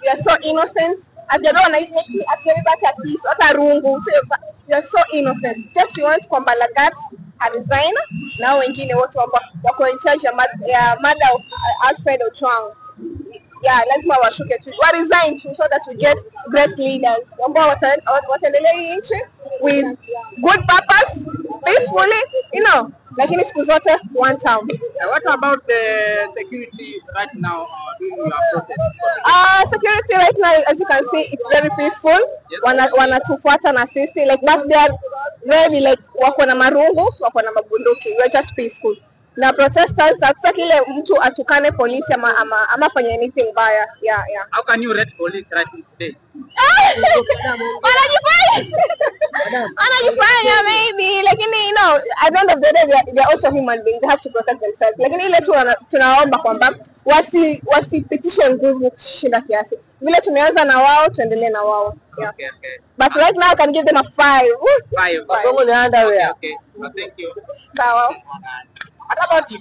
We are so innocent. Hatujabeba na hatujabeba hata kisu, hata rungu. So, we are so innocent. Just we want kwamba Lagat aresign na hao wengine wote wako in charge ya murder of Alfred Ojwang. Yeah, lazima washuke tu. Wa resign tu so that we get great leaders ambao wataendelea hii nchi with good purpose, peacefully. Lakini siku zote one term. What about the security right now during your protest? Security right now, as you can see, it's very peaceful. Wanatufuata na sisi, like, but they are ready, like wako na marungu, wako na mabunduki. We are just peaceful. Na protesters hatutaki ile mtu atukane polisi ama fanye anything baya. Yeah. How can you rate police right today? Wanajifanya maybe, lakini at the end of the day they are also human beings, they have to protect themselves. Lakini ile tu tunaomba kwamba wasipitishe nguvu kushinda kiasi. Vile tumeanza na wao, tuendelee na wao, yeah. Okay. But right now I can give them a 5. 5. Kasongo ni underwear. Okay. Well, thank you. Sawa. What about you?